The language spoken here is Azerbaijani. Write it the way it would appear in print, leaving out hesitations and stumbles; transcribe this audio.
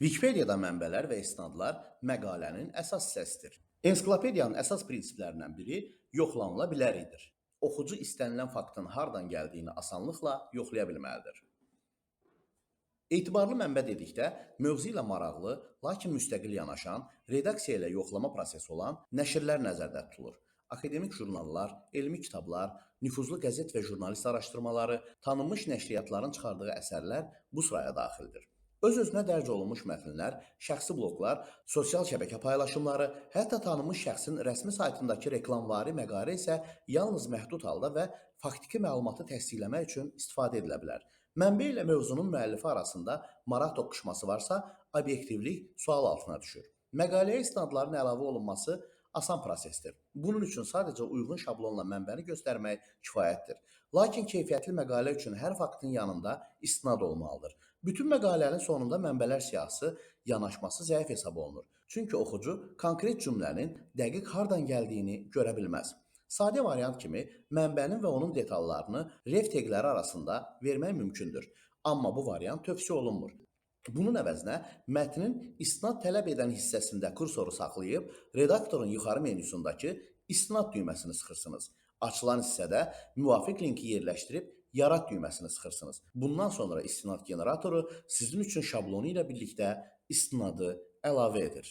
Wikipediyada mənbələr və istinadlar məqalənin əsas hissəsidir. Ensiklopediyanın əsas prinsiplərindən biri yoxlanıla bilərikdir. Oxucu istənilən faktın hardan gəldiyini asanlıqla yoxlaya bilməlidir. Etibarlı mənbə dedikdə mövzu ilə maraqlı, lakin müstəqil yanaşan, redaksiya ilə yoxlama prosesi olan nəşrlər nəzərdə tutulur. Akademik jurnallar, elmi kitablar, nüfuzlu qəzet və jurnalist araşdırmaları, tanınmış nəşriyyatların çıxardığı əsərlər bu sıraya daxildir. Öz-özünə dərc olunmuş mətnlər, şəxsi bloqlar, sosial şəbəkə paylaşımları, hətta tanınmış şəxsin rəsmi saytındakı reklamvari məqalə isə yalnız məhdud halda və faktiki məlumatı təsdiqləmək üçün istifadə edilə bilər. Mənbə ilə mövzunun müəllifi arasında maraq toqquşması varsa, obyektivlik sual altına düşür. Məqaləyə istinadların əlavə olunması asan prosesdir. Bunun üçün sadəcə uyğun şablonla mənbəni göstərmək kifayətdir. Lakin keyfiyyətli məqalə üçün hər faktın yanında istinad olmalıdır. Bütün məqalənin sonunda mənbələr siyahısı yanaşması zəif hesab olunur. Çünki oxucu konkret cümlənin dəqiq hardan gəldiyini görə bilməz. Sadə variant kimi mənbənin və onun detallarını ref teqləri arasında vermək mümkündür. Amma bu variant tövsiyə olunmur. Bunun əvəzinə mətnin istinad tələb edən hissəsində kursoru saxlayıb redaktorun yuxarı menüsündakı istinad düyməsini sıxırsınız. Açılan hissədə müvafiq linki yerləşdirib yarat düyməsini sıxırsınız. Bundan sonra istinad generatoru sizin üçün şablonu ilə birlikdə istinadı əlavə edir.